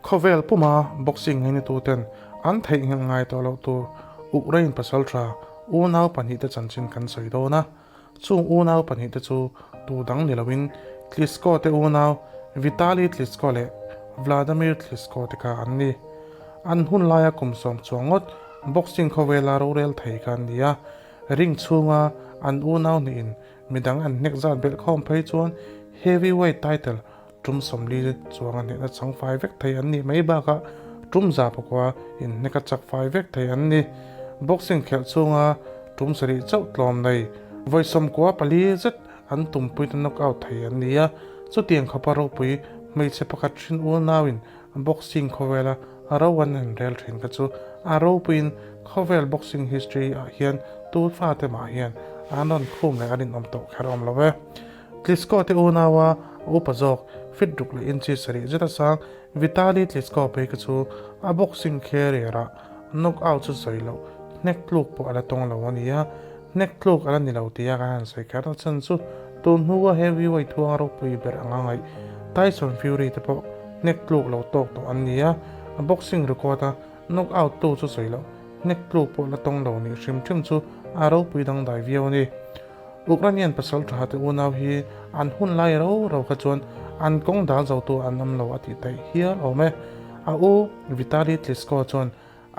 Khawvel puma boxing ngainatuten an theihnghilh ngai tawh loh tur Ukraine pasaltha unau pahnihte chanchin kan sawi dawn a. Chung unau pahnihte chu tu dang ni loin Klitschko te unau Vitali Klitschko leh Vladimir Klitschko te kha an ni. An hun laia kum sawm chuang ngawt boxing khawvela rorel thei kha an ni a, ring chhunga an unau hnihin midang an hnek zat belh khawm phei chuan heavyweight title Tum 40 chuanga hnehna chang fai vek thei an nih mai bakah tum za pakua inhneka chak fai vek thei an ni. Boxing khelh chhunga tum sarih chauh tlawm nei vawi 94 zet an tumpuite knock out thei an ni a. Chutiang khawpa ropui hmeichhe pakhat hrin unauin boxing khawvela ro an han rel thin kha chu a ropuiin khawvel boxing history ah hian tu fate mah hian an rawn khum leh a rinawm tawh kher awm lo e. Klitschko te unaua a upa zawk fit ruk leh inchi sarih zet a sang Vitali Klitschko phei kha chu a boxing career ah knock out chu sawi loh hnek tluk pawh a la tawng lo a ni a, hnek tluk a la ni lo tia kan han sawi kher na chhan chu tun hnua heavyweight huang ropui ber anga ngaih Tyson Fury te pawh hnek tluk lo tawk tawh an ni a, a boxing record a knock out tu chu sawi loh hnek tluk pawh la tawng lo nih hrim hrim chu a ropui dangdai viau a ni. Ukrainian pasal tha te unau hi an hun lai ro ro kha chuan an kawng dal zo tu an awm lo a tih theih hial awm e. A u Vitali Klitschko chuan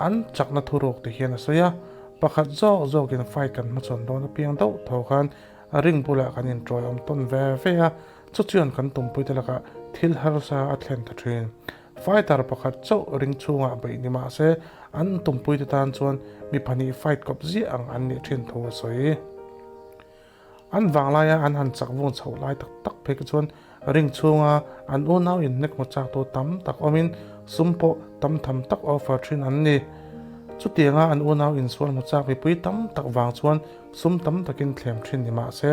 an chakna thuruk ti hian a sawi a, pakhat zawk zawkin fight kan hmachhawn dawn apiang deuh tho khan ring bulah kan inṭawi awm tawn ve ve a, chu chuan kan tumpuite lakah thil harsa a thlen ta ṭhin. Fighter pakhat chauh ring chhungah beih ni mah se an tumpuite tan chuan mi pahnih fight kawp ziah ang an nih thin thu a sawi. An vanglaia an han chak vung chhoh lai tak tak phei kha chuan ring chhunga an unau inhnek hmu chak tu tam tak awmin sum pawh tam tham tak offer thin an ni. Chutianga an unau insual hmu chak mipui tam tak vang chuan sum tam takin thlem thin ni mah se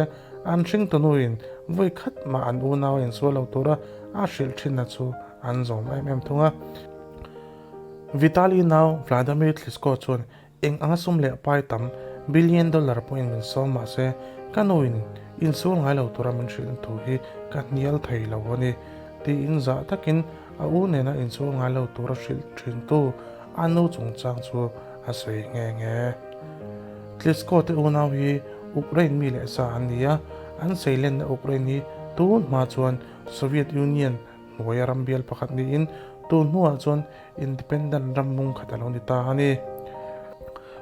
an hringtunuin vawi khat mah an unau insual lo tura a hrilh thinna chu an zawm em em thung a. Vitali nau Vladimir Klitschko chuan eng anga sum leh pai tam billion dollar pawhin min sawm mah se ka nuin insual ngai lo tura min hrilh thu hi ka hnial thei lo a ni tiin zah takin a u nena insual ngai lo tura hrilh thintu a nu chungchang chu a sawi nghe nghe. Klitschko te unau hi Ukraine mi leh sa an ni a, an seilenna Ukraine hi tun hma chuan Soviet Union hnuaia ram bial pakhat niin tun hnuah chuan independent ram mung khat a lo ni ta a ni.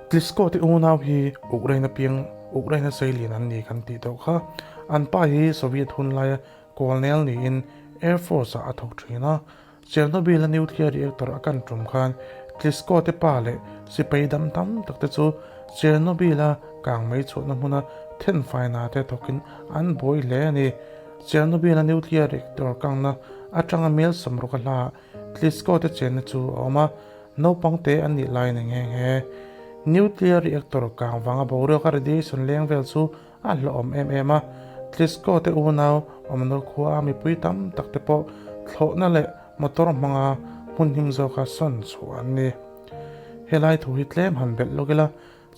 Klitschko te unau hi Ukraine piang Ukraine seilian an ni kan tih deuh kha. An pa hi Soviet hun laia colonel niin Air Force ah a thawk thin a. Chernobyl a nuclear reactor a kan tum khan Klitschko te pa leh sipai dam tam tak te chu Chernobyl a kang mai chhuahna hmuna thenfaina te thawkin an buai hle a ni. Chernobyl a nuclear reactor kangna atanga mel 60 a hla Klitschko te chenna chu a awm a, naupang te an nih laiin a nghe nghe. Nuclear reactor kang vanga boruaka radiation leng vel chu a hlawhawm em em a, Klitschko te unau awmna khua a mipui tam tak te pawh thlawhna leh motor hmanga hmun him zawka sawn chhuah an ni. Helai thu hi tlem han belh lawk ila,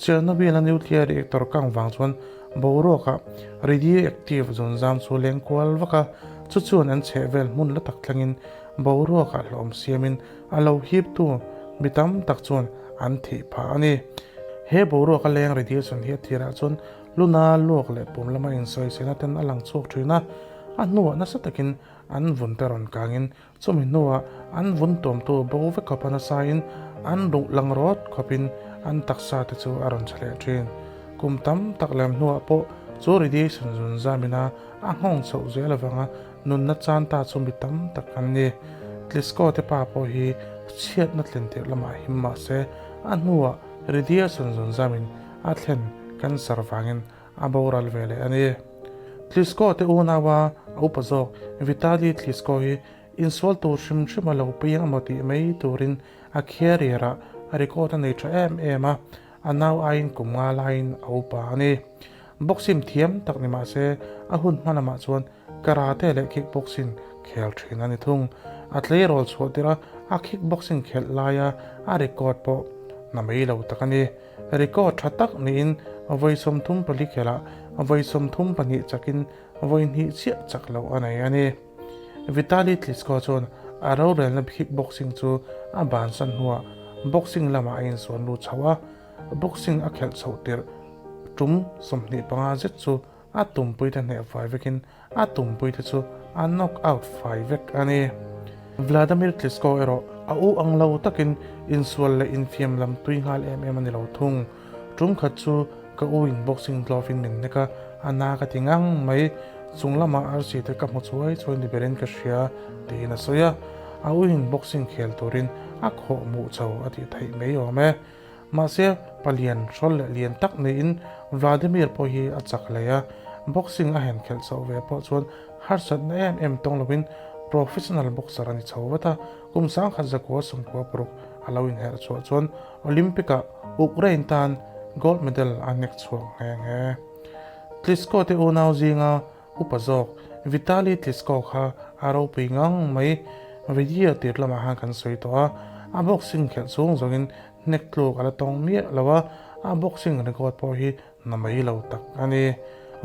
Chernobyl a nuclear reactor kang vang chuan boruakah radioactive zunzam chu leng kual vak a, chu chuan an chheh vel hmun la tak thlengin boruakah hlawm siamin a lo hiptu mi tam tak chuan an thih phah a ni. He boruaka leng radiation hi a thirah chuan luna luak leh pum lama insawisena ten a lang chhuak thin a, a hnuah nasa takin an vun te rawn kangin Chumi hnuah an vun tuamtu bo vek khawpa nasain an ruh lang rawt khawpin an taksa te chu a rawn chhe leh thin. Kum tam tak lem hnuah pawh chu radiation zun zamina a nghawng chhoh zel avanga nunna chan ta chu mi tam tak an ni. Klitschko te pa pawh hi chhiatna thlen tirh lamah him mah se a hnuah radiation zun zamin a thlen cancer vangin a boral ve leh a ni. Klitschko te unaua a upa zawk Vitali Klitschko hi insual tur hrim hrim a lo piang emaw tih mai turin a career ah a record a nei tha em em a, a nau aiin kum nga laiin a upa a ni. Boxing thiam tak ni mah se a hun hma lamah chuan karate leh kickboxing khel thin a ni thung. A tleirawl chhuah tirh a a kickboxing khelh laia a record pawh na mai lo tak a ni. Record tha tak niin vawi 34 khelhah vawi 32 chakin vawi hnih chiah chak loh a nei a ni. Vitali Klitschko chuan A rorelna kickboxing chu a bansan hnuah boxing lamah a insuan lut chho a, boxing a khelh chhoh tirh tum 25 zet chu a tumpuite hneh fai vekin a tumpuite chu a knock out fai vek a ni. Vladimir Klitschko erawh a u ang lo takin insual leh infiam lam tui nghal em em a ni lo thung. Tum khat chu ka u in boxing glove in min nek a, a na ka ti ngang mai, chung lamah arsi te ka hmu chuai chuai ni berin ka hria tiin a sawi a, a u in boxing khel turin a khawh hmuh chho a tih theih mai awm e. Mahse palian hrawl leh lian tak niin Vladimir pawh hi a chak hle a, boxing a hen khelh chhoh ve pawh chuan harsatna em em tawng lovin professional boxer a ni chho vat a, kum 1996 a lo inherh chhuah chuan Olympic-ah Ukraine tan gold medal a hnek chhuak nghe nghe. Klitschko te unau zinga upa zawk Vitali Klitschko kha a ropui ngang mai. Video tir lamah khan kan sawi tawh a, a boxing khelh chhung zawngin hnek tluk a la tawng miah lo a, a boxing record pawh hi na mai lo tak a ni.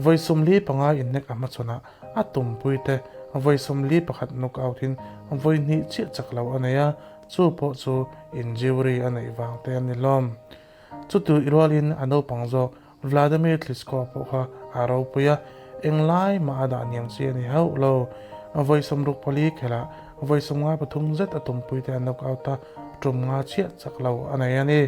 Vawi 45 inhnek a hmachhawnah a tumpui te vawi 41 knockout in vawi hnih chiah chak lo a nei a, chu pawh chu injury a neih vang te a ni hlawm. Chuti rualin a naupang zawk Vladimir Klitschko pawh kha a ropui a, englai mah a dah niam chi a ni hauh lo. Vawi 64 khelhah vawi 53 zet a tumpui te a knockout a, tum nga chiah chak lo a nei a ni.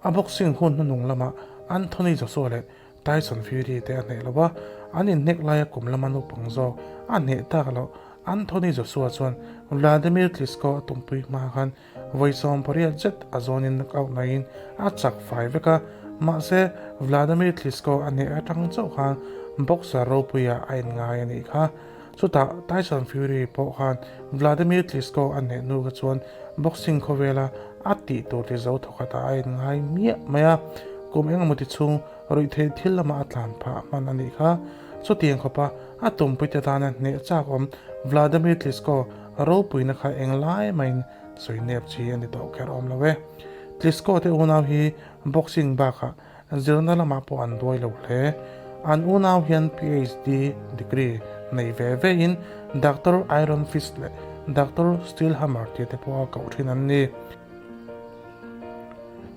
A boxing hun hnuhnung lamah Anthony Joshua leh Tyson Fury te a hneh lo a, an inhnek laia kum lama naupang zawk a hneh tak loh Anthony Joshua chuan Vladimir Klitschko a tumpui hma khan vawi 80 zet a zawnin knockout naiin a chak fai vek a, mahse Vladimir Klitschko a hneh atang chauh khan boxer ropuia a inngai a nih kha. Chutah Tyson Fury pawh khan Vladimir Klitschko a hneh hnu kha chuan boxing khawvela a tih tur ti zo thawkhatah a inngai miah mai a, kum engemaw ti chhung ruihtheih thil lamah a tlan phah hman a nih kha. Chutiang khawpa a tumpuite tana hneh chak awm Vladimir Klitschko ropuina kha englai maiin sawi nep chi a ni tawh kher awm lo e. Klitschko te unau hi boxing bakah Zirna lamah pawh an duai lo hle. An unau hian PhD degree nei ve vein Doctor Iron Fist leh Doctor Steel Hammer tih te pawh a koh thin an ni.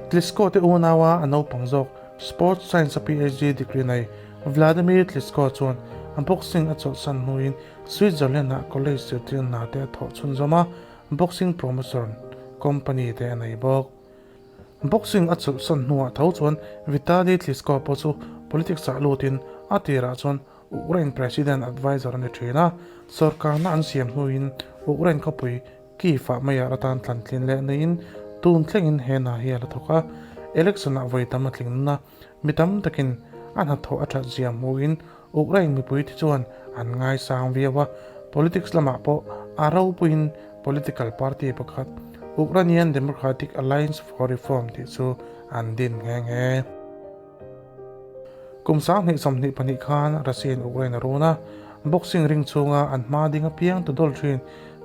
Klitschko te unaua a naupang zawk Sports Science a PhD degree nei Vladimir Klitschko chuan boxing a chawlhsan hnuin Switzerland-ah college zirtir hna te a thawh chhunzawm a, boxing promotion company te a nei bawk. Boxing a chawlhsan hnuah tho chuan Vitali Klitschko pawh chu politics-ah lutin a tirah chuan Ukraine President advisor a ni thin a, sorkarna an siam hnuin Ukraine khawpui Kyiv-ah mayor atan thlantlin leh neiin tun thlengin he hna hi a la thawk a, election-ah vawi tam a tling nun a, mi tam takin a hnathawh a that zia hmuhin Ukraine mipuite chuan an ngaisang viau a, politics lamah pawh a ropuiin political party pakhat Ukrainian Democratic Alliance for Reform tih chu an din nghe nghe. Kum 2022 khan Russia-in Ukraine a run a, boxing ring chhunga an hma ding apiang tu dawl thin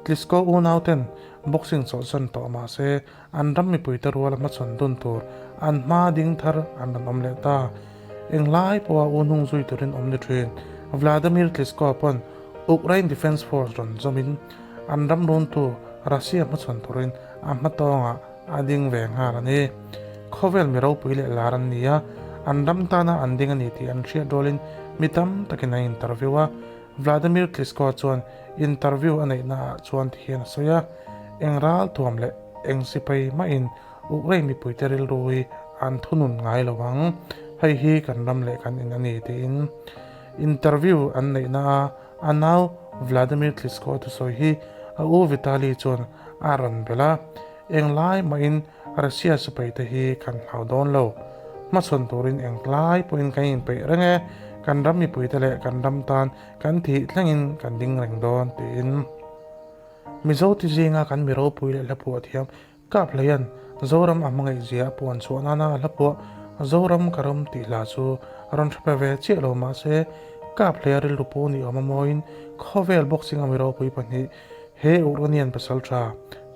Klitschko unauten boxing chawlhsan tawh mah se an ram mipuite ruala hmachhawn dun tur an hma ding thar an rawn awm leh ta. Englai pawha u hnung zui turin awm ni thin Vladimir Klitschko pawn Ukraine Defence Force rawn zawmin an ram runtu Russia hmachhawn turin a hmatawngah a ding ve nghal a ni. Khawvel mi ropui leh lar an ni a, an ram tana an ding a ni tih an hriat rualin mi tam takin an interview a. Vladimir Klitschko chuan interview a neihnaah chuan ti hian a sawi a, Eng ral thuam leh eng sipai mahin Ukraine mipuite rilru hi an thunun ngai lo ang, hei hi kan ram leh kan in a ni tiin interview an neihnaah A nau Vladimir Klitschko thusawi hi a u Vitali chuan a rawn belh a, Englai mahin Russia sipaite hi kan hlau dawn lo. Hmachhawn turin englai pawhin kan inpeih reng e, kan ram mipuite leh kan ram tan kan thih thlengin kan ding reng dawn, tiin. Mizo ti zinga kan mi ropui leh hlaphuah thiam Kap hleian Zoram a hmangaih zia a puan chhuah nana a hla phuah Zoram ka ram tih hla chu a rawn hre pe ve chiah lo mahse Kap hleia rilru pu ni awm a mawiin khawvel boxing a mi ropui pahnih he Ukrainian pasal tha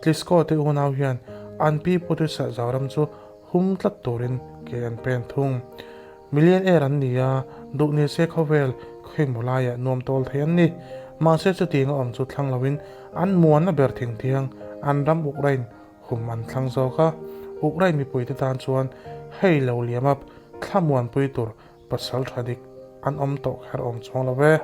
Klitschko te unau hian an pi pute serh Zoram chu hum tlat turin ke an pen thung. Millionaire an ni a, duh ni se khawvel khawimawlaiah nuam tawl thei an ni. Mahse chutiang a awm chu thlang loin an muanna ber thingthiang an ram Ukraine hum an thlang zawk a. Ukraine mipuite tan chuan hei lo liam up thlamuanpui tur pasal tha dik an awm tawh kher awm chuang lo e.